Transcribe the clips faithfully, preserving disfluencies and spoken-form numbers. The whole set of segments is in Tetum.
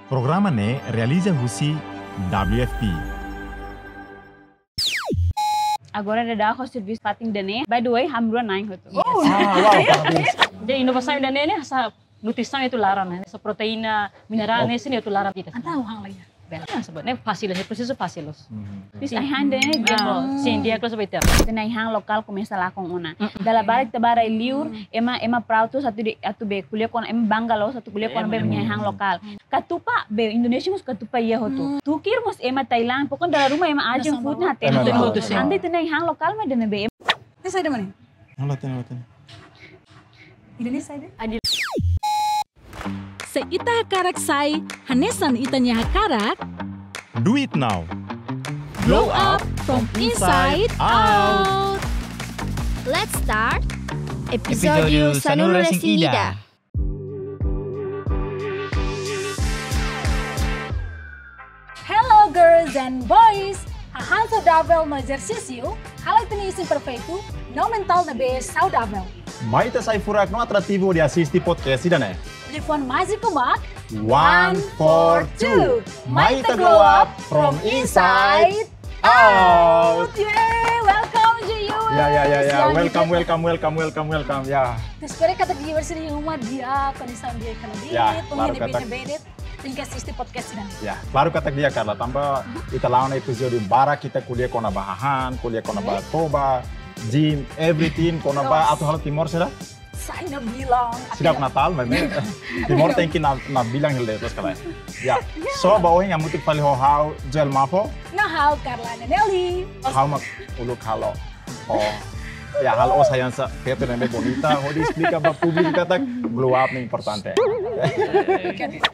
Programa ne'e realiza husi W F P. Agora daudaun ha'u servisu fatin ida-ne'e. By the way, ha'u na'in hotu. Oh, ah, wow, parabéns. Jadi inovasaun ida-ne'e ne'e hanesan nutrisaun iha laran ne'e. Hanesan proteína, minerál ne'e sira iha laran ita. Entaun, hang lagi. Bel, ya, sebab ne'e fasil, ne'e prosesu fasil loos. Mhm. Bis ai-han ida-ne'e di'ak loos. Sin, di'ak loos ba ita. Ita-nia ai-han lokál komesa lakon ona. Dala barak ita bá rai liur, ema, ema proud loos atu dehan, atu be ko'alia kona, ema bangga loos atu ko'alia kona be ema-nia ai-han lokál. Katupa be Indonézia mós katupa iha hotu. Tuir mós ema Thailand, pokoknya dala ruma ema Asian food ne'e hatene. Ema Entaun hotu, sin. Ita-nia ai-han lokál mak ida-ne'ebé. Ita-nia saida mak ne'e? Halo, tena, tena. Ida-ne'e saida? Se ita hakarak sai hanesan ita-nia hakarak, Do it now. Glow up from inside out. Let's start. Epizódiu sanulu-resin-ida. Hello girls and boys! Hahán saudavel no ezersísiu, halo ita-nia isin perfeitu, no mentál ne'ebé saudavel. Mai ita sai furak no atrativu hodi asiste podcast ida-ne'e. Telefone májiku mak One for two. Mai ita glow up from inside out. Yeay, welcome to you. Ya, ya, ya, ya. Yang Welcome, itu. Welcome, welcome, welcome, welcome. Ya. Espera katak viewers di rumah di'ak, kondisaun di'ak kala. Ya, Tong klaru ini katak. Bini Bedet, tenke asiste podcast ida-ne'e. Ya, klaru katak di'ak, Carla. Tanba ita la'o ona epizódiu barak ita ko'alia kona-ba hahán, ko'alia kona-ba toba, gym, everything kona-ba atu halo Timor sira. Sai nabilan. Sira Natal, meme. Timor tenke na, nabilan hela de'it, terus kala. Ya. So, ba ohin hamutuk fali ho ha'u Joel Mafo. No ha'u Carla Neneli. Ha'u mak uluk halo. Oh. Ya, halo, oh, sayang sa, feto ne'ebé bonita, hodi esplika ba públiku katak glow up ne'e importante.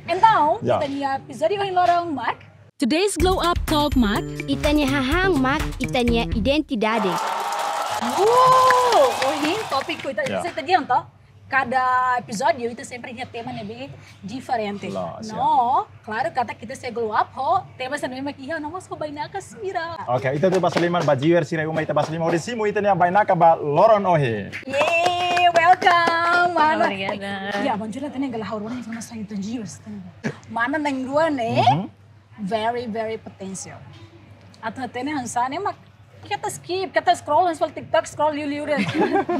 Entaun, Ya. Ita-nia epizódiu ohin loron mak. Today's Glow Up Talk mak. Ita-nia hahán mak ita-nia identidade. Uh, ohin tópiku ita, Ya. ita dehan to. Kada epizódiu ita sempre iha tema ne'ebé diferente. Loos, ya. No, klaru katak ita sei glow up ho tema sira ne'ebé mak iha no mós ho bainaka sira. Oke, ita atu basa liman ba viewers sira iha uma, ita basa liman hodi simu ita-nia bainaka ba loron ohin. Yeay, welcome. Mana? Obrigada. Ya, bom dia, tene gala hau informasaun ita viewers. Mana na'in-rua ne'e? Mhm. Very, very potential. Atu hatene hanesan ne'e mak keta skip, keta scroll, hanesan TikTok scroll liu-liu de'it.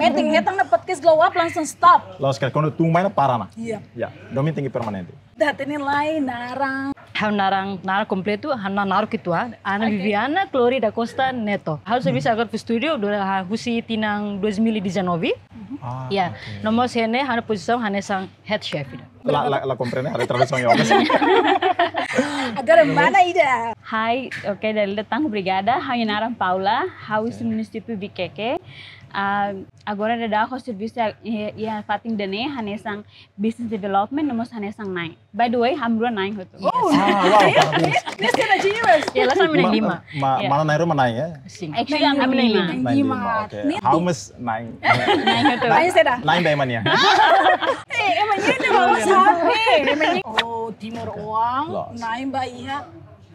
Metin hetan ona podcast glow up langsung stop. Loos, karik kuandu tun mai ne'e para ona. Iya. Ya, domin tenke permanente. Ita hatene lai naran. Ha'u naran, naran kompletu, ha'u naran naruk itu ah. Ana Oke. Viviana Clori da Costa Neto. Ha'u servisu agora ba studio, do, ah, husi tinan dois mil e dezanove. Ah, Ya, oke. no mós iha ne'e, ha'u-nia pozisaun hanesan head chef ida. La, la, la komprende, haree tradusaun iha. Agora mana ida? Hai, oke, dala ida tan obrigada. Ha'u-nia naran Paula, ha'u husi munisípiu Viqueque. Ah, agora daudaun ha'u servisu iha, iha fatin ida-ne'e, hanesan business development, no mós hanesan na'in. By the way, ha'u na'in hotu. Oh, Ah, wow, parabéns. Mister Ajiwas. Ya, la sama Ma, lima. ma, Ya. Mana na'in-rua mak na'in ya? Sin. Actually, ha'u na'in-lima. Na'in-lima. Oke. Ha'u mós na'in. Ayo sudah. Na'in ba ema nian. Eh, emang ini loh, sabe. Emang ini. Oh, Timoroan, Loos. na'in ba iha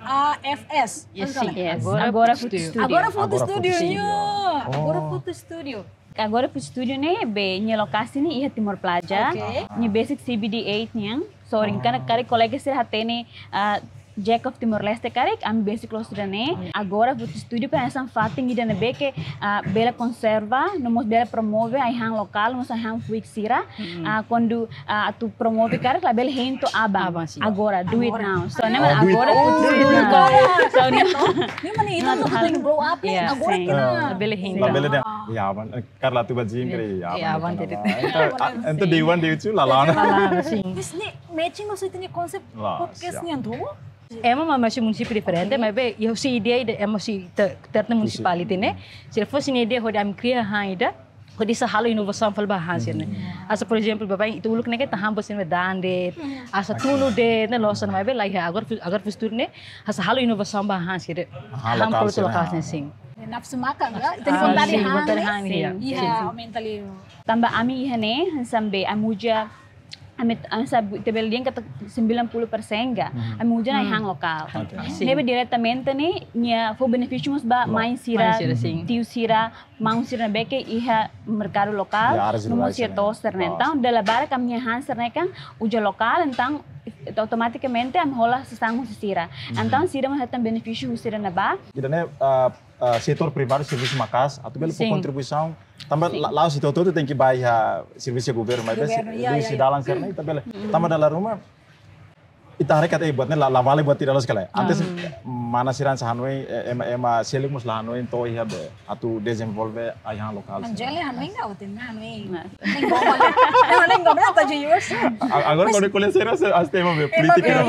A F S. Yes, Bukan? sin. Yes, Agora Agora Food Food Studio. Studio. Agora Food Agora Food Studio, Studio. ya. Oh. Agora Food Studio. Agora Food Studio ne'e, be, nia lokasi ne'e iha Timor Plaza. Oke. Nia basic C B D eight nian. So, ringkana karik kolega sira hatene, ah, Jack of Timor-Leste karik, ami basic loos ida-ne'e. Agora Food Studio hanesan fatin ida ne'ebé ke, ah, bele konserva, no mós bele promove ai-han lokál, no mós ai-han fuik sira. Ah, kuandu, ah, atu promove karik labele hein to'o aban. Aban, sin. Agora, do it now. So, ne'e mak Oh, do it. Agora Oh, Food do it Studio. now. So, ne'e Ne'e mak ne'e, ita tuh paling glow up ne'e, Iya, agora sin. kena. Labele hein. Labele dehan, ya, aban, eh, Carla atu ba gym kere, ya, Ya, aban, aban, kena tidak. ba. Entaun, ah, entaun day one, day two, la la'o ona. Fala, sin. Mas ne'e matching maksudnya konsep Loos, podcast ya. nian tuh. Ema mak husi munisípiu diferente, maibé iha husi ideia ida, ema husi te-, terna municipality ne'e. Se fosse ne'e ideia hodi ami kria hahán ida, hodi sa halo inovasaun fali ba hahán sira-ne'e. Hanesan, por ezemplu, baibain ita uluk ne'e ke ita han bos ne'e dande, hanesan tunu de'it, ne'e loos ona, maibé la iha, agora fu-, agora Food Studio ne'e, hanesan halo inovasaun ba hahán sira-ne'e. Hahán Hahán lokál produtu sira-ne'e. lokál sira-ne'e, sin. Nafsu makan ya, ita Ah, vontade sin, han, vontade né? Han, Sin, iya. Iya, sin, sin. Aumenta ali. Tanba ami iha ne'e, hanesan be, ami uza, ami, ami sabe, ita bele dehan katak sembilan puluh persen ka, ami uza ona ai-han lokál. Oke. Sin. Ne'ebé diretamente ne'e, nia fó benefísiu mós ba mãe sira, Mãe sira, sin. Tiu sira, maun sira ne'ebé ke iha merkadu lokál, Ya, áreas no mós rurais iha ne'e. toaster ne'e. Loos. Entaun, dala barak ami-nia han sira-ne'e kan, uza lokál, entaun, Automatikamente ami hola sasán husi sira. Entaun sira mós hetan benefísiu husi sira-ne'ebá. Ida-ne'e, ah, ah, setór privádu servisu maka'as, atu bele fó kontribuisaun. Tanba la'ós ita hotu tenke bá iha servisu governu, maibé servisu dalan sira-ne'e ita bele. Tanba dala ruma ita haree katak buat ne'e la, la vale buat ida loos ka lae. Antes mana sira hanesan hanoin, eh, ema, ema seluk mós la hanoin to'o iha be atu dezenvolve ai-han lokál sira. Angela hanoin ka oten hanoin. Nen goma le. Nen goma le ta ji yours. Agora kau koñese as tema be polítika.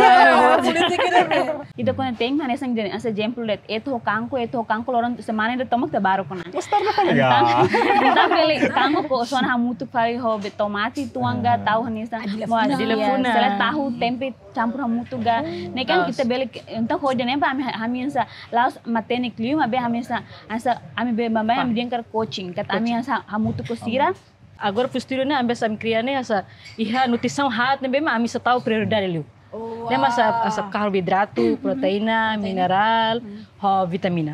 Polítika. Ita kuandu tenke hanesan hanesan ezemplu de'it, ita ho kanku, ita ho kanku loron semana ida tomak ita baru kona. Mostar na kali ya. Entaun bele kanku ko sona hamutuk fali ho be tomate tuan ka tau hanesan. Adila funa. Sela tahu tempe campur hamutuk ka. Ne'e kan ita bele, entaun ho ida-ne'e ba ami, ami hanesan la'ós matenek liu maibé ami hanesan, hanesan ami be baibain ami dehan katak coaching, katak ami hanesan hamutuk ho sira. Agora futuru ne'e ami hanesan kria ne'e hanesan iha nutrisaun haat ne'ebé mak ami sei tau prioridade liu. Ne'e mak hanesan karboidratu, proteína, minerál, ho vitamina.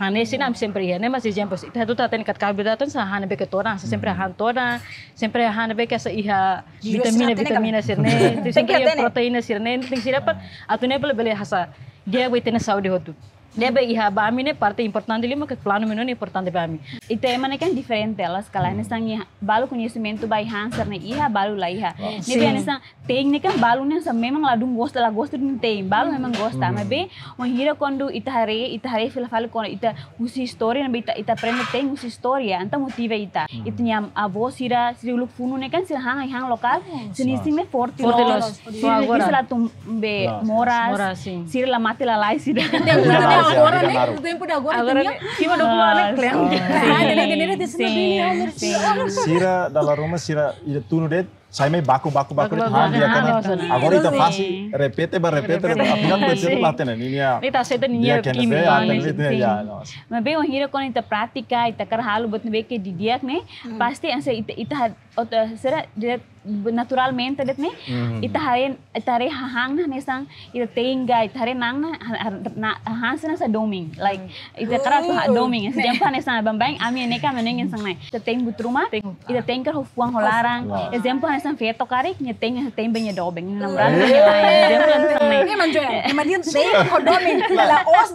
Hanesan ne'e ami sempre iha, ne'e mak ezemplu. Ita hotu hatene katak karboidratu hanesan hahán ne'ebé ke todan, hanesan sempre hahán todan, sempre hahán ne'ebé ke hanesan iha vitamina, vitamina sira-ne'e, sempre iha proteína sira-ne'e, tenke sira dapat atu ne'e bele, bele hanesan di'ak ba ita-nia saúde hotu. Ne'ebé iha ba ami ne'e parte importante liu mak planu menu ne'e importante ba ami. Ita ema ne'e kan diferente, la'ós ka lae, hanesan iha balu koñesimentu ba ai-han sira-ne'e iha, balu la iha. Ne'ebé hanesan te'in ne'e kan balu ne'e hanesan memang ladún gosta, la gosta duni te'in, balu memang gosta. Maibé wainhira kuandu ita haree, ita haree fila fali kuandu ita husi istória, ne'ebé ita, ita aprende te'in husi istória, entaun motiva ita. Ita-nia avó sira, sira uluk funu ne'e kan sira han ai-han lokál, sira-nia isin ne'e forte loos. Sira agora. Sira la tun be moras. Moras, sin. Sira la mate lalais sira. Tempu ida agora ne'e, tempu ida agora ne'e. Agora ne'e, cuma dua puluh anak klaim. Ah, ne'e, ne'e, ne'e, ne'e, ne'e, ne'e, ne'e, ne'e, ne'e, ne'e, sira dala ruma sira ida tunu de'it, sai mai baku, baku, baku de'it, han di'ak ona. Agora ita fase, repete ba, repete, repete. Afinál, repete ba, tene, ninia. Ne'e ita aseita ninia di'ak ona, kimi. Be, ah, tene, be, ya, no. Maibé wainhira kuandu ita pratika, ita hakarak halo buat ne'ebé ke di'ak ne'e, pasti hanesan ita, ita ha-, oto, sira, naturalmente de'it ne'e, ita haree, ita haree hahán ne'e hanesan, ita te'in ka, ita haree na'an ne'e, ha-, ha-, na-, hahán sira hanesan domin, like, ita hakarak atu ha-, domin, ezemplu hanesan baibain, ami ne'e kan ami ne'e hanesan ne'e. Ita te'in buat ruma, ita te'in karik ho fuan ho laran, ezemplu hanesan feto karik, nia te'in, te'in ba nia doben, nia namoradu, nia laen, ezemplu hanesan ne'e. Ne'e manjo ya, ne'e manjo te'in ho domin, la'ós,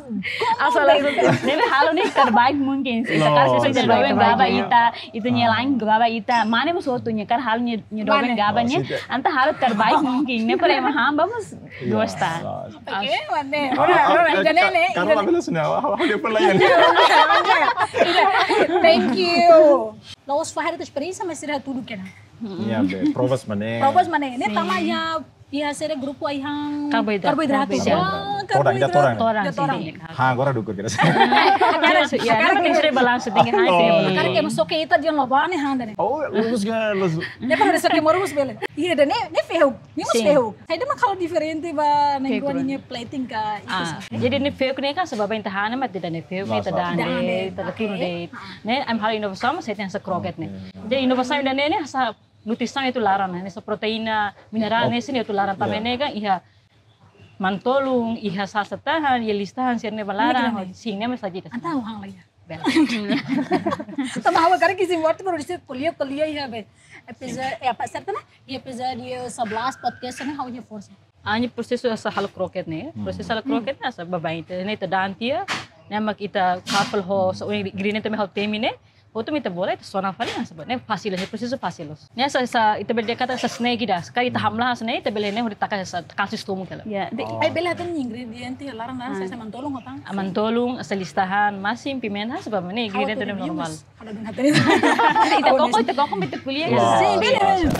asal, asal, ne'e halo ne'e terbaik mungkin, ita hakarak sira terbaik, terbaik gaba ita, ita-nia laen gaba ita, mane mós hotu nia hakarak halo nia, nia doben gaba nia, entaun halo terbaik mungkin, ne'e para ema han ba mós gosta. Oke, mane. Ora, ora, jadi ne'e, karena jadi. Bila sini, awak, awak dia pun lain. Thank you. La'ós fó haree ita-nia esperiénsia, mas sira hatudu kena. Iya, be, provas mane. Provas mane. Ne'e tama iha, iha sira grupu ai-han karboidratu. Karboidratu. Wah, todan, ida todan. Todan, todan. Ha, agora dukur kira. Agora, ya, agora tenke ser balansu, tenke han, tenke. Agora ke masuk ke ita dia loba ne'e han ne'e. Oh, lurus ga, lurus. Ne'e para bisa ke morus bele. Iya, dan ne'e, ne'e fehuk. Ne'e mós fehuk. Saida mak halo diferente ba nengko ninia plating ka itu. Ah, jadi ne'e fehuk ne'e kan sebab ita han ne'e mak ita dehan ne'e fehuk, ita dehan de'it, ita tunu de'it. Ne'e ami halo inovasaun, mak ita hanesan kroket ne'e. Jadi inovasaun ida-ne'e hanesan nutrisaun atu laran, hanesan proteína, minerál, hanesan atu laran, tanba ne'e kan iha manu-tolun, iha sasán tahan, iha liis-tahan, sira-ne'e ba laran, sin, ne'e mak saida. Entaun ha'u han lai. Bela. Tanba ha'u karik isin waktu baru bisa kuliah, kuliah iha be. Episode, eh, apa, serta na? Iha episode sebelas podcast ne'e ha'u iha forsa. Ami prosesu hanesan halo kroket ne'e. Prosesu halo kroket ne'e hanesan baibain. Ne'e ita dehan tiha, ne'e mak ita kapel ho, so, ingrediente ne'ebé ha'u temi ne'e. Hotu mak ita bola, ita sona fali hanesan. Ne'e fasil, ne'e prosesu fasil loos. Ne'e hanesan, hanesan, ita bele dehan katak hanesan snack ida. Karik ita hamlaha hanesan ne'e, ita bele ne'e hodi taka hanesan, taka sistemu kala. Ya, de, ai bele hatene ingrediente laran-laran, hanesan manu-tolun ho tan. Manu-tolun, hanesan liis-tahan, masin, pimenta, hanesan ba ne'e ingrediente ne'e normál. Ita koko, ita koko, ita kuliah. Sin, bele.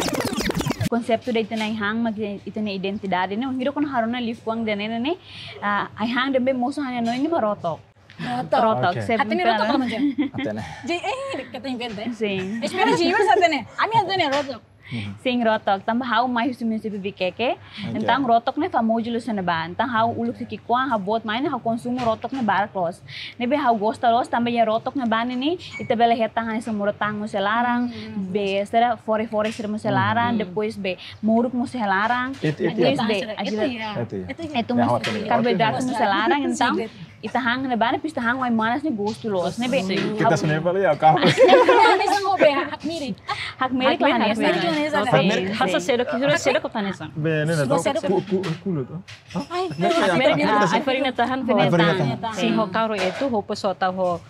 Konseitu ida ita-nia ai-han, mak ita-nia identidade ne'e, wainhira kuandu ha'u rona liu fuan ida-ne'e ne'e, ah, ai-han ne'ebé mosu ha'u-nia hanoin ne'e mak rotok. Rotok. Rotok. Oke. Hatene rotok apa aja? Hatene. Jadi, eh, kita invent ya. Sin. Espera, jiwa hatene. Ami hatene rotok. Sin, rotok. Tanba ha'u mai husi munisípiu Viqueque. Oke. Entaun rotok ne'e famozu loos iha ne'ebá. Entaun ha'u uluk sei ki'ikoan, ha'u boot mai ne'e ha'u konsumu rotok ne'e barak loos. Ne'ebé ha'u gosta loos, tanba iha rotok ne'ebá ne'e, ita bele hetan hanesan modo-tahan mós iha laran, be sira fore-fore sira mós iha laran, depois be moruk mós iha laran, depois be ajila. Itu ya. Itu ya. Itu mós karboidratu mós iha laran, entaun Ita han ne'ebá ne'e, depois ita han ai-manas ne'e gostu loos ne'ebé. Sin. Ita sene fali ya, kau. Hanesan ho be, hakmirik. Hakmirik la hanesan. Hakmirik la hanesan. Sin, sin. Hanesan sedu, kira sedu ko hanesan. Be, ne'e, ne'e, Sedu. Ku, ku, kulo to. Ai, Hakmirik, ah, ai-farina tahan, ai-farina tahan. Sin, ho karu itu, ho pesota, ho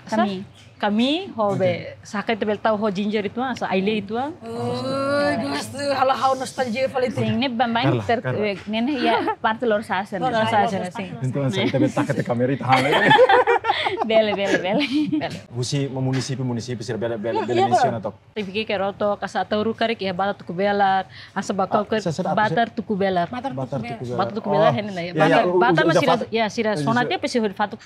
Kami. Kami, ho be, saka ita bele tau ho ginger ituan, sa ai-le ituan. Oh, gostu, halo ha'u nostalgia fali itu. Sin, ne'e baibain Carla, ter, Carla. Eh, ne'e, ne'e iha parte lorosa'e. Lorosa'e, sin. Entaun, se ita bele taka tiha kámera ita han. Bele, bele, bele. Husi munisípiu, munisípiu sira bele, bele, bele mensiona tok. Ita fiar katak Rota, hanesan Ataúru karik iha batar tuku belar, hanesan Baucau karik batar tuku belar. Batar tuku belar. Batar tuku belar, oh, ne'e. Ya, batar, ya, batar mak sira, ya, sira sona tiha, depois sira fatuk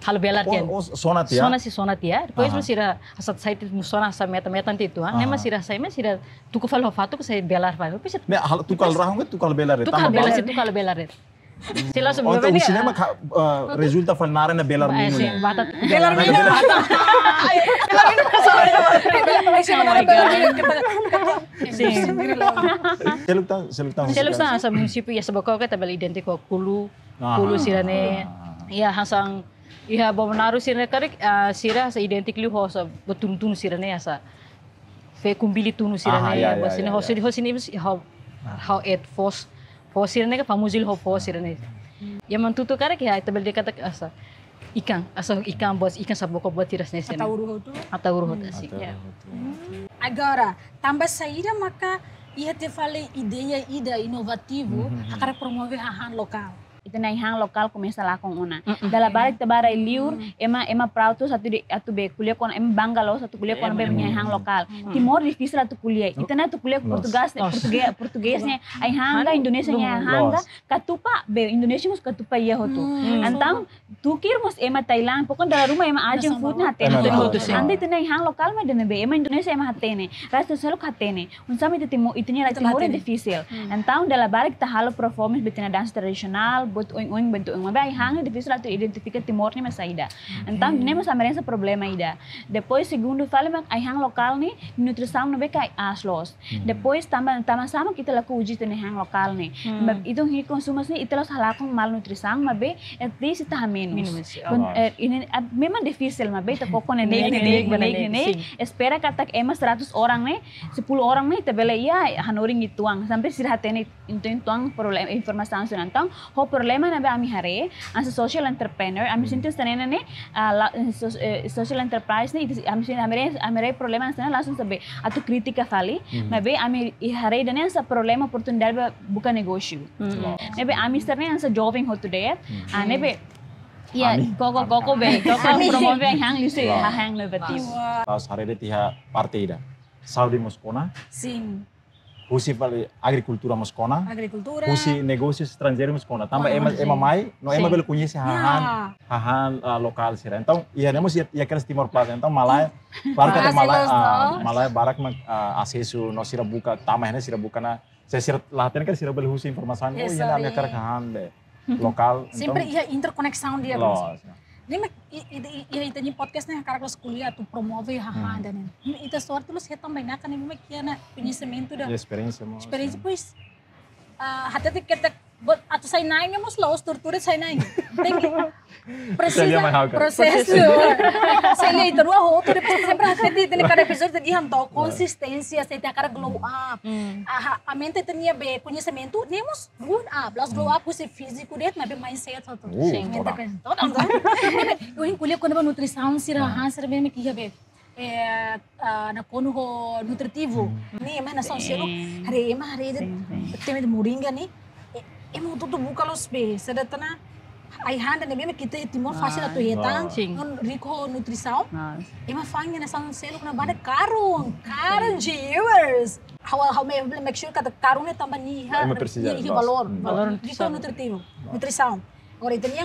halo belar. Oh, sona tiha? Sona, sira sona tiha. Depois mak sira hanesan sai tiha sona hanesan metan-metan tiha ituan. Ne'e mak sira sai, mak sira tuku fali ho fatuk, sai belar fali. Depois sira tuku halo belar, tuku halo belar. Sira langsung. Entaun, husi ne'e mak, eh, rezulta fali naran ne'e belar minu ne'e. Batar. Belar minu. Belar minu. Sin. Seluk tan, seluk tan. Seluk tan, hanesan munisípiu iha Baucau karik ita bele identik ho kulu, kulu sira-ne'e. Iha hanesan, iha Bobonaro sira-ne'e karik, ah, sira hanesan identik liu ho hanesan buat tunu-tunu sira-ne'e hanesan. Fekun-bili tunu sira-ne'e, ya, ya, ya, ya. Ho sira-ne'e, ho sira-ne'e, ho, ho et fos, fos sira-ne'e, famozu liu ho fos sira-ne'e. Iha Manatuto karik iha, ita bele dehan katak hanesan ikan, hanesan ikan bos, ikan saboko buat tiras ne'e sira-ne'e. Ataúru hotu. Ataúru hotu, sin. Ataúru hotu. Agora, tanba saida maka iha tiha fali ideia ida inovativu, hakarak promove hahán lokál. Ita-nia ai-han lokál komesa lakon ona. Dala barak ita bá rai-liur, ema, ema proud atu dehan, atu be ko'alia kona-ba, ema bangga loos atu ko'alia kona-ba ema nia ai-han lokál. Timor difisil atu ko'alia. Ita ne'e atu ko'alia portugés, portugés, portugés nia ai-han ka, Indonézia nia ai-han ka, katupa be, Indonézia mós katupa iha hotu. Entaun, tuir mós ema Thailand, pokoknya dala ruma ema Asian food ne'e hatene hotu. Entaun ita-nia ai-han lokál mak ida-ne'ebé, ema Indonézia ema hatene, rai seluk hatene. Hanesan ita Timor, ita-nia rai Timor ne'e difisil. Entaun, dala barak ita halo performance, be ita-nia dansa tradisionál, buat oioin, buat oioin. Maibé ai-han ne'e difisil atu identifika Timor ne'e mak saida. Entaun, ne'e mak hanesan problema ida. Depois, segundu fali mak ai-han lokál ne'e, nutrisaun ne'ebé aas loos. Depois, tanba, tanba sá mak ita la uza ita-nia ai-han lokál ne'e. Maibé ita hili konsumu ne'e, ita la'ós halakon malnutrisaun, maibé at least ita hamenus. Menus, ya. Kon, eh, ne'e, ah, memang difisil, maibé ita koko neineik, neineik, neineik, neineik, neineik. Sin. Espera katak ema seratus orang ne'e, sepuluh orang ne'e, ita bele iha hanorin uitoan. Sampai sira hatene uitoan problema, informasaun sira. Entaun, ho problema ne'ebé ami haree, hanesan social entrepreneur, ami sente hanesan ne'e, ah, la, eh, so-, eh, social enterprise ne'e, ita, ami sente, ami haree, ami haree problema hanesan ne'e, langsung saida, atu kritika fali, maibé ami haree ida-ne'e hanesan problema oportunidade ba buka negósiu. Loos. Ne'ebé ami sira-ne'e hanesan joven hotu de'it, ah, ne'ebé, ya, ami, koko, ami, koko be, koko ami promove ai-han, liuhusi, loos, hahán inovativu. Loos. Loos, haree de'it iha parte ida. Saúde mós kona. Sin. Husi fali agrikultura mós kona. Agrikultura. Husi negósiu estranjeiru mós kona. Tanba ema, ema mai, no ema bele koñese hahán, hahán, ah, lokál sira. Entaun, iha ne'e mós iha, iha kedas Timor Plaza. Entaun, malae, barak katak malae, ah, malae barak mak, ah, asesu, no sira buka, tama iha ne'e sira buka ona. Se sira la hatene karik sira bele husu informasaun, oh, iha ne'e ami hakarak hahán be lokál. Sempre iha interkoneksaun di'ak. Loos. Ne'e mak i, i, i, i, ita-nia podcast ne'e hakarak loos ko'alia atu promove hahán ida-ne'e. Ita sorte loos hetan bainaka ne'ebé mak iha ona koñesimentu ida. Iha esperiénsia mós. Esperiénsia, pois, ah, hatete katak buat atu sai na'in ne'e mós la'ós tuur-tuur sai na'in. Tenke presiza prosesu. Sai lia ita rua hotu, depois sempre hatete ita-nia kada episódiu ita dehan to'o konsisténsia, se ita hakarak glow up. Ah, aumenta ita-nia be koñesimentu, ne'e mós glow up, la'ós glow up husi fíziku de'it, maibé mindset hotu. Uh, mindset todan. Todan, todan. Ohin ko'alia kona-ba nutrisaun sira, hahán sira be mak iha be, eh, ah, nakonu ho nutritivu. Ne'e mak hanesan seluk, haree, ema haree de'it, temi moringa ne'e. Eh, ema hotu-hotu buka loos be, saida tan, ai-han ida-ne'ebé mak ita Timor fasil atu hetan, no riku ho nutrisaun. Ema fa'an hanesan seluk ne'ebá karun, karun, viewers. Ha'u, ha'u mak make sure katak karun ne'e tanba nia iha, nia iha valór. Valór nutrisaun. Nutrisaun. Agora, ita-nia,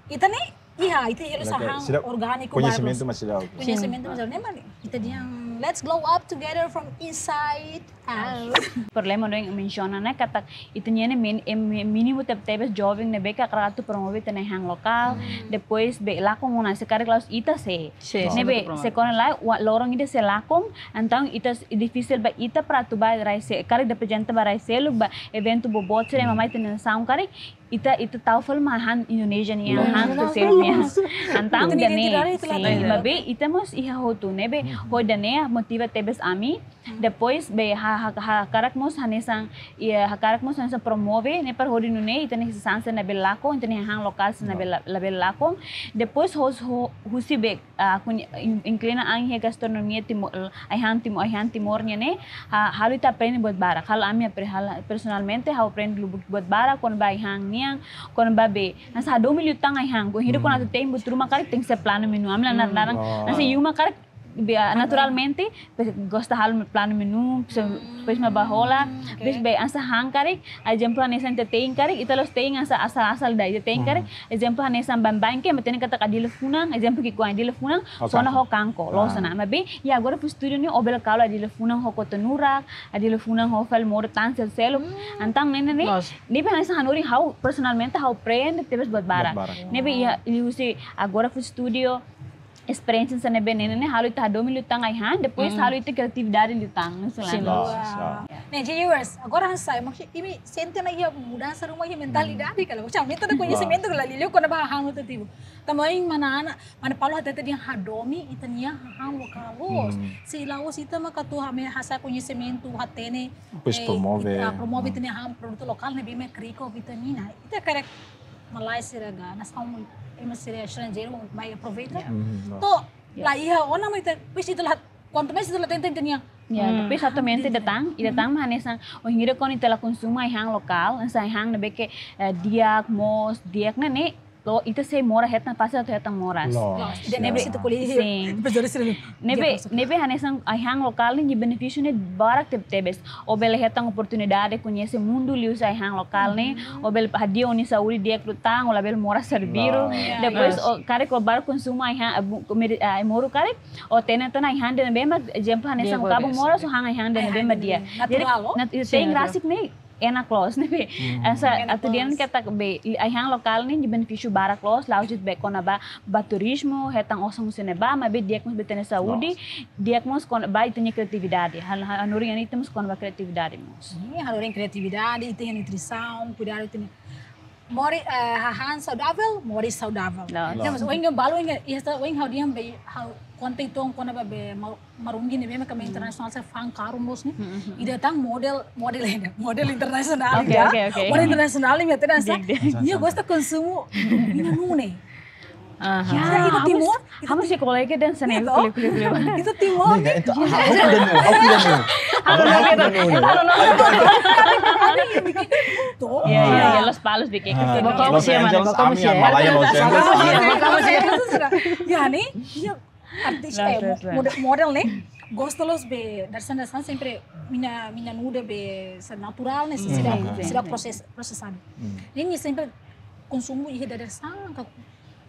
ita-nia, iha, ita iha hahán orgániku, koñesimentu mak seidauk. Koñesimentu mak seidauk. Ne'e mak ita dehan, let's glow up together from inside Problema ne'ebé mensiona ne'e katak ita-nia ne'e min-, em, mínimu tebetebes joven ne'ebé ke hakarak atu promove ita-nia ai-han lokál. Depois be lakon ona se karik la'ós ita sé. Sé, sé. Ne'ebé atu promove. Se kuandu lae, wa-, loron ida se lakon, entaun ita s-, difisil ba ita para atu ba rai se-, karik reprezenta ba rai seluk ba eventu boboot sira ema mai ita-nia nasaun karik, ita, ita tau fali mak han Indonesia nian, han seluk nian. Entaun ita-nia identidade ita la, sin, maibé ita mós iha hotu ne'ebé, hodi nune'e motiva tebes ami. Depois be ha, ha, hakarak mós hanesan, iha hakarak mós hanesan promove ne'e para hodi nune'e ita-nia sasán sira labele lakon, ita-nia han lokál sira labele, labele lakon. Depois hos, ho, husi be, ah, kuñe-, in-, inklina an iha gastronomia Timor, ai-han Timor, ai-han Timor nian ne'e, ha, halo ita aprende buat barak. Halo ami apre-, halo personalmente, ha'u aprende lubuk buat barak, kona-ba ai-han nian, kona-ba be. Hanesan hadomi liután ai-han, kuandu ita, kuandu atu te'in buat ruma karik tenke ser planu menu. Ami la naran, hanesan iha uma karik be, naturalmente, be gosta halo planu menu, se, depois mak bá hola, depois be hanesan han karik, ezemplu hanesan ita te'in karik, ita la'ós te'in hanesan asal-asal ida, ita te'in karik, ezemplu hanesan baibain ke, matenek katak ai-dili funan, ezemplu ki'ikoan ai-dili funan, sona ho kanko, loos ona. Maibé, iha Agora Food Studio ne'e, ó bele kala ai-dili funan ho koto nurak, ai-dili funan ho fali modo tan sel-seluk. Entaun ne'e, ne'e, ne'e, ne'ebé hanesan hanorin ha'u, personalmente, ha'u aprende tebes buat barak. Buat barak. Ne'ebé iha, liuhusi Agora Food Studio, esperiénsia sira ne'ebé ne'e, ne'e, halo ita hadomi liután ai-han, depois halo ita kriatividade liután, ne'e selain. Sin. Loos, loos. Ne'e, viewers, agora hanesan, maksud, imi sente ona iha mudansa ruma iha mentalidade, kala. Maksud, aumenta ona koñesimentu, kala, liuliu kona-ba han rotativu. Tanba ohin mana Ana, mana Paulo hatete dehan hadomi ita-nia han lokál loos. Se la'ós ita mak atu hame hasa'e koñesimentu, hatene, depois eh, promove. Ita promove ita-nia han produtu lokál ne'ebé mak riko vitamina. Ita karik malae sira ka, nasaun, ema sira estranjeiru mai aproveita. To'o la iha ona mak ita, depois ita la, kuantu mais ita la tenta ita-nia. Ya, depois atualmente ita tan, ita tan mak hanesan, ohin ida kuandu ita la konsumu ai-han lokál, hanesan ai-han ne'ebé ke, eh, di'ak, moos, di'ak ne'e, ne'e, loos, ita sei moras hetan, fasil atu hetan moras. Loos. Loos. Ida ne'ebé, ne'ebé situ kuliah. Sin. Depois dari sini. Ne'ebé, ne'ebé hanesan ai-han lokál ne'e, nia benefísiu ne'e barak tebetebes. Ó bele hetan oportunidade koñese mundu liuhusi ai-han lokál ne'e. Ó bele hadi'a ó-nia saúde di'ak liután, ó labele moras sira-ne'e. Loos. Depois, ó, karik ó bá konsumu ai-han, eh, bu-, komida, eh, ai-moruk karik, ó hatene tan ai-han ida ne'ebé mak, ezemplu hanesan di'ak, ó kabun moras, ó han ai-han ida ne'ebé mak di'ak. Ai-han ida naturál, loos. Jadi, nat-, sin, natural. Rasik ne'e, enak loos, ne'ebé. Hanesan, enak loos. Atu dehan katak be, ai-han lokál ne'e, nia benefísiu barak loos, la'ós de'it be kona-ba, ba turizmu, hetan osan husi ne'ebá, maibé di'ak mós ba ita-nia saúde, loos, di'ak mós kona-ba ita-nia kriatividade. Hal, hal, hanorin ita mós kona-ba kriatividade mós. Sin, hanorin kriatividade, ita-nia nutrisaun, kuidadu ita-nia moris, eh, hahán saudável, moris saudável. Loos. Loos. Ne'e, mas, ohin balu, ohin, iha esta, ohin ha'u dehan be, ha'u konta uitoan kona-ba be, ma-, Marungui ne'ebé mak ema internasionál sira fa'an karun loos ne'e. Ida tan model, model ida, model internasionál ida. Oke, oke, oke. Model internasionál ne'e, ita rasa. Di'ak, di'ak. Nia gosta konsumu mina-nuu ne'e. Aha. Ya, ita Timor, ita, ha'u mós iha kolega dehan hanesan ne'e, ita Timor ne'e. Ita, ha'u kuda nuu, ha'u kuda nuu. Ha'u kuda nuu. To'o. Ya, ya, ya, Lospalos bikin. Ah, Los Angeles, ami, Malaia Los Angeles. Ya, ne'e, ya, artis, eh, model, model ne'e, gosta loos be, dadeer-saan, dadeer-saan sempre mina, mina-nuu ida be, hanesan naturál ne'e, sira, sira proses-, prosesadu. Ne'e nia sempre konsumu iha dadeer-saan, ka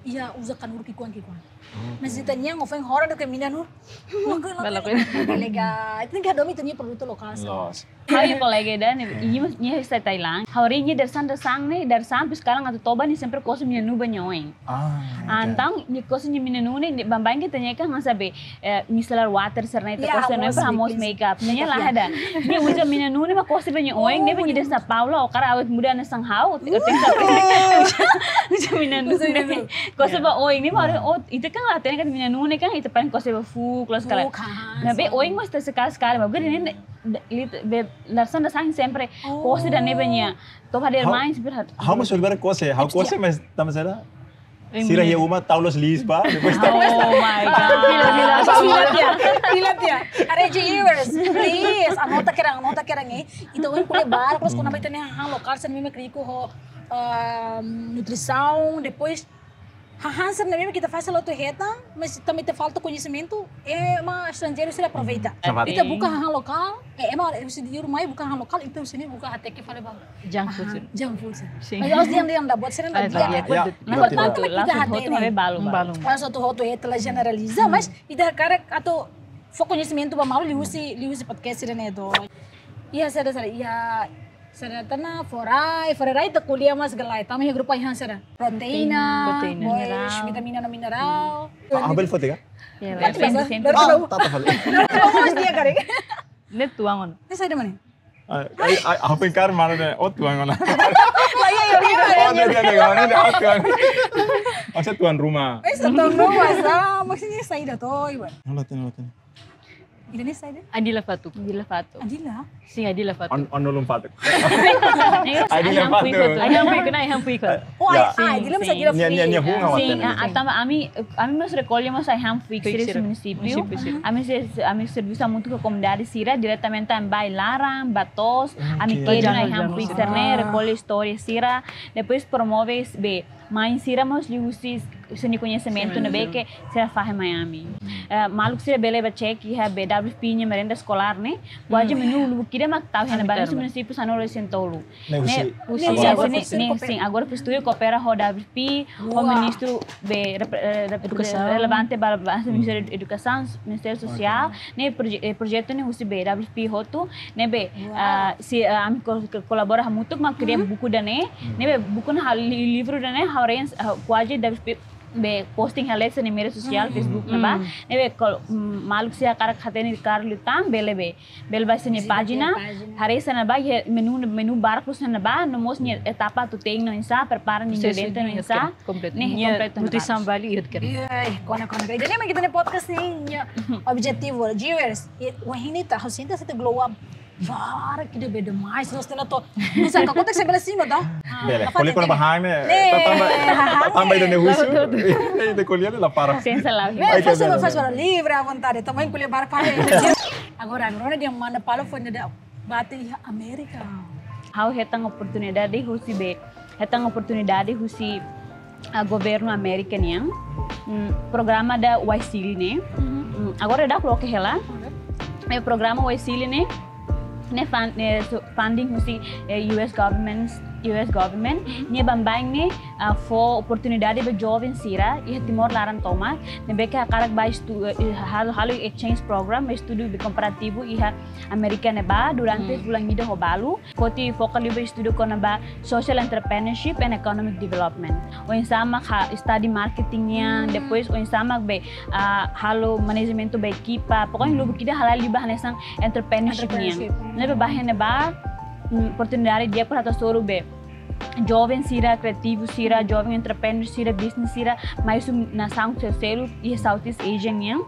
iha uza kanuru ki'ikoan, ki'ikoan. Mas ita-nian, ohin hora do ke mina-nuu. Bala ko. Legal. Ita tenke hadomi ita-nia produtu lokál, hanesan. Loos. Ha'u-nia kolega ida ne'e, nia mós, nia husi Thailand. Ha'u haree nia dadeer-saan, dadeer-saan ne'e, dadeer-saan depois kalan atu toba nia sempre kose mina-nuu ba nia oin. Ah, oke. Entaun, nia kose nia mina-nuu ne'e, nia baibain ita-nia kan hanesan be, eh, micellar water sira-ne'e, ita kose ne'e para hamoos make up. Nia la ada. Nia uza mina-nuu ne'e mak kose ba nia oin, ne'ebé nia dehan hanesan Paula, ó hakarak awet muda hanesan ha'u, ó tenke aprende uza mina-nuu ne'e. Kose ba oin, ne'e mak, oh, ita kan la hatene katak mina-nuu ne'e kan, ita paling kose ba fuuk, loos kala. Fuuk, ha, ha. Maibé oin mós ita sekali-sekali, maibé ne'e, ne'e, lit-, be, dadeer-saan, dadeer-saan sempre kose ida ne'ebé nia. Toba hadeer mai, sempre hat. Ha'u mós solibara kose, ha'u kose, mas tanba saida? Sira iha uma tau loos liis ba, depois tau. Oh my God. Fila, fila, fila, fila. Haree, viewers, please, anota kedan, anota kedan, eh. Ita ohin ko'alia barak, depois kona-ba ita-nia hahán lokál, sira-ne'e mak riko ho, ehm, nutrisaun, depois hahán sira-ne'e mak ita fasil atu hetan, mas tanba ita falta koñesimentu, ema estranjeiru sira aproveita. Ita buka hahán lokál, eh, ema husi liur mai buka hahán lokál, ita husi ne'e buka hateke fali ba. Junk food. Aha, junk food. Sin. Mas aos di'ak, di'ak, la buat sira-ne'e la di'ak. Ya, ya, betul. Mas ita hatene. Balu, balu. Mas atu hotu ita la jeneraliza, mas ita hakarak atu fó koñesimentu ba malu liuhusi, liuhusi podcast sira-ne'e to. Iha saida, saida, iha saida tan, fó-rai, fó-rai ita ko'alia mós galai. Tanba iha grupu ai-han saida. Proteína, proteína, depois minerál, vitamina no minerál. Ah, bele foti ka? Ya, bele, bele, bele. Ah, tata fali. Bele, bele, bele. Ne'e tuan ona. Ne'e saida, maun? Ah, ai, ai, apa yang kar mana ne? Oh, tuan ona. Lah, iya, iya, iya, iya. Oh, dia, dia, dia, oh, tuan. Maksudnya tuan rumah. Eh, sa tuan rumah, sa. Maksudnya saida toh, ibu. Nolak, nolak. Ida-ne'e saida? Adila Fatuk. Adila Fatuk. Adila? Sin, Adila Fatuk. An, an ulun fatuk. Adila Fatuk. Ai-han foin ikut, ai-han foin ikut. Oh, ya. Ai, ai, Adila mós Adila Fatuk. Nia, nia, nia hungau. Sin, ah, tanba ami, ami mós rekolla mós ai-han foin ikut sira husi munisípiu. Munisípiu sira. Ami ser-, ami servisu hamutuk ho komunidade sira, diretamente ami bá iha laran, bá to'os, ami ke'e ai-han foin ikut sira-ne'e, rekolla istória sira, depois promove be mãe sira mós liuhusi sira-nia koñesimentu ne'ebé ke sira fahe mai ami. Eh, maluk sira bele bá cek iha be W F P nia merenda eskolár ne'e. Kuaze menu lubuk ida mak tau iha ne'ebá, husi munisípiu sanulu-resin-tolu. Ne'e husi, ne'e husi, agora ne'e husi, ne'e husi, agora husi koopera ho W F P, ho ministru be rep-, eh, rep-, relevante ba, ba Ministériu Edukasaun, Ministériu Sosiál, ne'e proje-, eh, projetu ne'e husi be W F P hotu, ne'ebé, ah, si, ah, ami ko-, ko-, kolabora hamutuk mak kria buku ida-ne'e, ne'ebé buku ne'e hal-, li-, livru ida-ne'e, ha'u rens, ah, kuaze W F P be posting iha sira-nia média sosiál, Facebook ne'ebá, ne'ebé kal-, mm, maluk sira hakarak hatene karik liután, bele be, bele bá sira-nia pájina, haree sira-ne'ebá, iha menu, menu barak husi ne'ebá, no mós nia etapa atu te'in oinsá, prepara nia ingrediente oinsá, kompletu. Ne'e kompletu nutrisaun ne'ebá. Bali iha kere. Iya, eh, kona, kona, kona. Jadi memang ita-nia podcast ne'e, nia objetivu, viewers, i, wah, ita harus, ita harus glow up. Barak ida be demais, nos tena to. Bisa ka kontak se bele sima to. Bele, apa koli nanti? Kona bahang ne'e, ne'e, tanba, tanba ida-ne'e husu. Ita ko'alia ne'e la para. Sensa la. Ne'e, ai, festival, bele, bele. Festival livre à vontade. Também ko'alia barak para. Agora, agora dia mana palo foi da bate iha Amérika. Ha'u hetan oportunidade husi be, hetan oportunidade husi, ah, governu Amérika nian. Mm, programa ida YSEALI ne'e. Mm, agora daudauk loke hela. Ne'e programa YSEALI ne'e, ne'e fun-, ne'e su-, funding husi, eh, U S government, U S government. Nia baibain ne'e, ah, fó oportunidade ba joven sira iha Timor laran tomak, ne'ebé ke hakarak bá estu-, eh, halo, halo exchange program, estudu be komparativu iha Amérika ne'ebá durante fulan ida ho balu. Foti foka liu ba estudu kona-ba social entrepreneurship and economic development. Oinsá mak ha-, study marketing nian, depois oinsá mak be, ah, halo manajementu ba ekipa. Pokoknya lubuk ida halai liu ba hanesan entrepreneurship nian. Entrepreneurship. Ne'ebé ba iha ne'ebá, mm, oportunidade di'ak para atu hasoru be joven sira, kreativu sira, joven entrepreneur sira, business sira, mai husi nasaun selu-seluk iha Southeast Asia nian.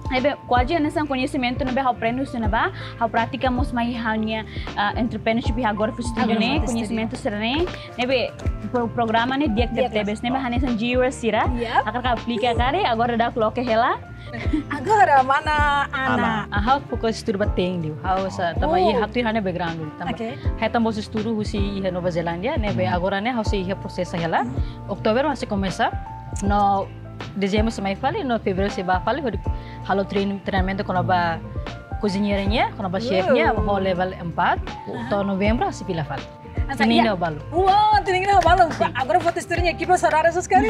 Ne'ebé kuaze hanesan koñesimentu ne'ebé ha'u aprende husi ne'ebá, ha'u pratika mós mai ha'u-nia, ah, entrepreneurship iha agora foto studio ne'e, koñesimentu sira-ne'e, ne'ebé pro-, programa ne'e di'ak tebetebes, ne'ebé hanesan viewers sira, hakarak aplika karik, agora daudauk loke hela. Agora, mana Ana? Ana. Ah, ha'u fokus estudu ba te'in liu. Ha'u sa, tanba iha ha'u tuir ha'u-nia background liu. Tanba hetan bolsa estudu husi iha Nova Zelándia, ne'ebé agora ne'e ha'u sei iha prosesu hela. Outubru ha'u sei komesa. No Dezembru sei mai fali, no Fevereiru sei bá fali, hodi halo train-, treinamentu kona-ba koziñeira nian, kona-ba chef nian, ho level empat. To'o Novembru sei fila fali. Tinan ida ho balu. Uau, tinan ida ho balu. Agora foto studio nia ekipa saudade sekali.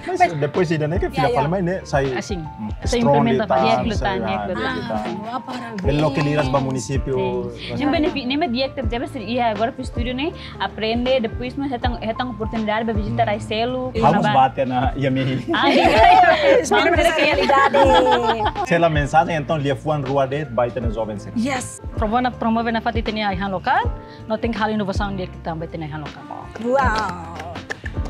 Mas depois ida-ne'e ke fila fali mai ne'e sai strong liután, sai implementa fali. Di'ak liután, di'ak liután. Bele loke liras ba munisípiu. Ne'e benefi-, ne'e di'ak tebetebes, iha agora foto studio ne'e aprende, depois mós hetan, hetan oportunidade ba vizita rai seluk. Ha'u mós bá tiha ona iha mehi. Ah, iya. Espera que seja realidade. Sela mensajen entaun liafuan rua de'it ba ita-nia joven sira. Yes. Promove, promove nafatin ita-nia ai-han lokál. No tenke halo inovasaun di'ak liután ba ita-nia ai-han lokál. Uau.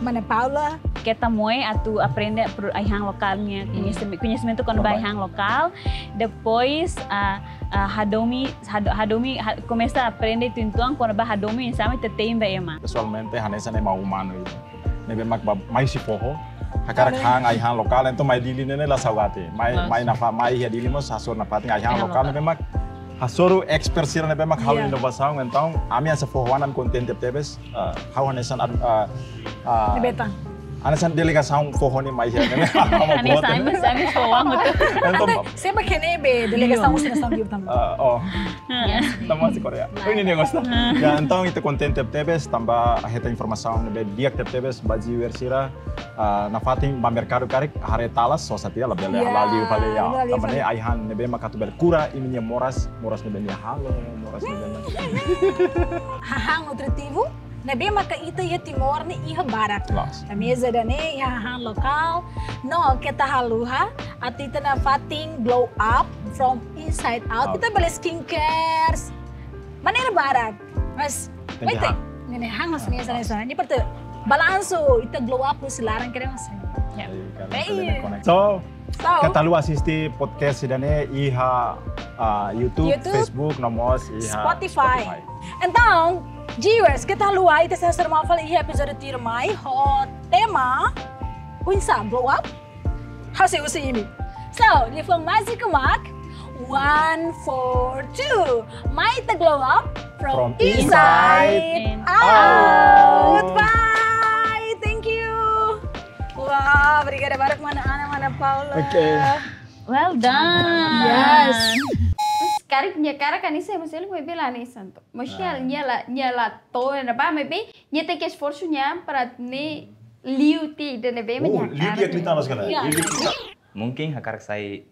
Mana Paula? Keta moe atu aprende pro-, ai-han lokál nian, koñesimen-, koñesimentu kona-ba ai-han lokál. Depois, ah, ah, hadomi, hado-, hadomi, ha-, komesa aprende uitoan kona-ba hadomi oinsá mak ita te'in ba ema. Pesoalmente, hanesan ema umanu ida ne'ebé mak ba mai husi foho, hakarak han ai-han lokál, entaun mai Dili ne'e la saugati. Mai, mai nafa-, mai iha Dili mós hasoru nafatin ai-han lokál, ne'ebé mak hasoru expert sira ne'ebé mak halo inovasaun, entaun ami hanesan foho-oan ami kontente tebes, ah, ha'u hanesan ad-, ah, ah, ne'ebé tan. Hanesan delegasaun foho ne'e mai iha ne'e. Hanesan, hanesan foho ne'e. Entaun, Seba kene be delegasaun husi nasaun liur tanba. Ah, oh. Tanba husi Korea. Oh, ini dia gosta. Ya, entaun ita kontente tebes tanba hetan informasaun ne'ebé di'ak tebes ba G U sira. Ah, nafatin ba merkadu karik haree talas, sosa tiha labele hala'o liu fali ya. Tanba ne'e ai-han ne'ebé maka atu bele kura imi-nia moras, moras ne'ebé nia halo, moras ne'ebé nia. Hahán nutritivu ne'ebé maka ita iha Timor ne'e iha barak. Kamiza ida-ne'e iha hahán lokál. No keta haluha atu ita nafatin glow up from inside out. Ita bele skincare maneira barak. Mas, Tenke wait, han. Ne'e han mas ne'e sana sana. Ne'e parte balansu ita glow up husi laran kere mas. So, keta haluha asiste podcast ida-ne'e iha ah, YouTube, YouTube, Facebook, no mós iha Spotify. Entaun, viewers, keta haluha ita sei hasoru malu fali iha epizódiu tuirmai ho tema oinsá glow up. Ha'u sei husu imi. So, liafuan májiku mak one, four, two. Mai ita glow up from From inside inside out. out. Bye. Thank you. Wah, obrigada barak mana Ana, mana Paula. Oke. Well done. Yes. Terus karik nia karik kan nia mós ele bela nia santo. Mós nia la nia la to'o ne'ebá, maibé nia tenke esforsu nia para ne'e liu tiha ida ne'ebé mak nia Oh, liu tiha hakarak. Kita loos ka lae? Ya. Liu tiha. Mungkin hakarak sai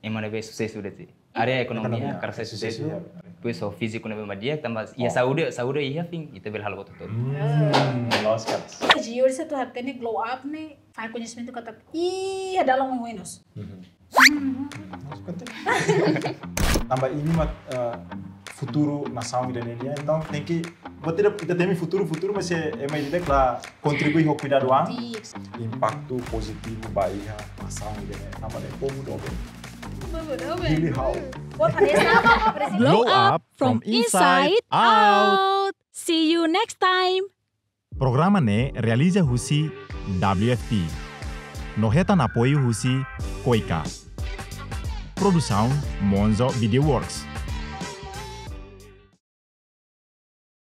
ema ne'ebé susesu de'it. Área ekonomia Ekonomia. hakarak sai Susesu, susesu. ya. Depois ho fíziku ne'ebé mak di'ak tanba iha Oh. saúde, saúde iha fim, ita bele halo buat hotu. Hmm, loos ka. Jujur se tu hatene glow up ne'e, fai koñesimentu katak ih, ada long menos. Tanba imi mak eh, futuru nasaun ida-ne'e nian, entaun tenke, buat ida ita temi futuru, futuru, mas se ema ida la kontribui ho kuidadu an, impaktu pozitivu ba iha nasaun ida-ne'e, tanba ne'e povu doben. Really how? Buat Vanessa, Glow up from inside out. See you next time. Programa ne'e realiza husi W F P. No hetan apoiu husi KOICA. Produsaun Monzo Video Works.